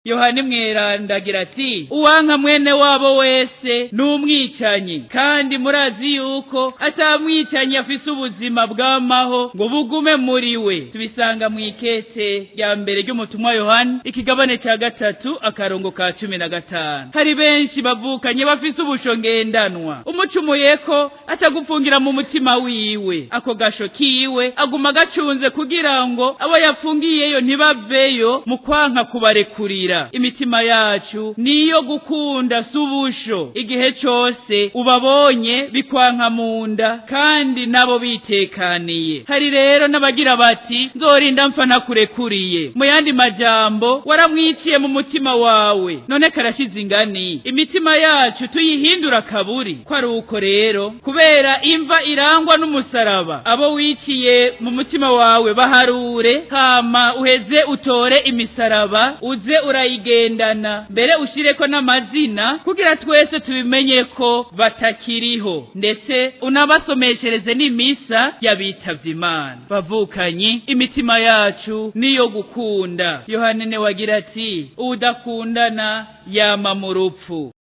Yohani Mweranda agira ati: "Uwanka mwene wabo wese ni umwicanyi, kandi murazi yuko atamwicanyi afise ubuzima bwamaho ngo bugume muri we." Tubisanga mu ikete rya mbere ry'umutumwa Yohani, ikigabane cya 3, akarongo ka 15. Hari benshi bavukanye bafise ubusho ngendanwa. Umucumuyeko atagupfungira mu mutima wiwe, ako gasho kiwe aguma agacunze kugira ngo abo yafungiyeyo ntibaveyo mu kwanka kubarekurira. Imitima yacu niyo gukunda, si ubusho. Igihe cose ubabonye bikwanka mu nda, kandi nabo bitekaniye. Hari rero n'abagira bati: "Nzorinda mpfa ntakurekuriye." Mu yandi majambo, waramwiciye mu mutima wawe. None karashize ingani imitima yacu tuyihindura kaburi? Ko ari uko rero, kubera imva irangwa n'umusaraba, abo wiciye mu mutima wawe baharure, hama uheze utore imisaraba uze urayigendana, mbere ushireko n'amazina kugira twese tubimenye ko batakiriho, ndetse unabasomeshereze n'imisa y'abitavye Imana. Bavukanyi, imitima yacu niyo gukunda. Yohani ne wagira ati: "Uwudakundana yama mu rupfu."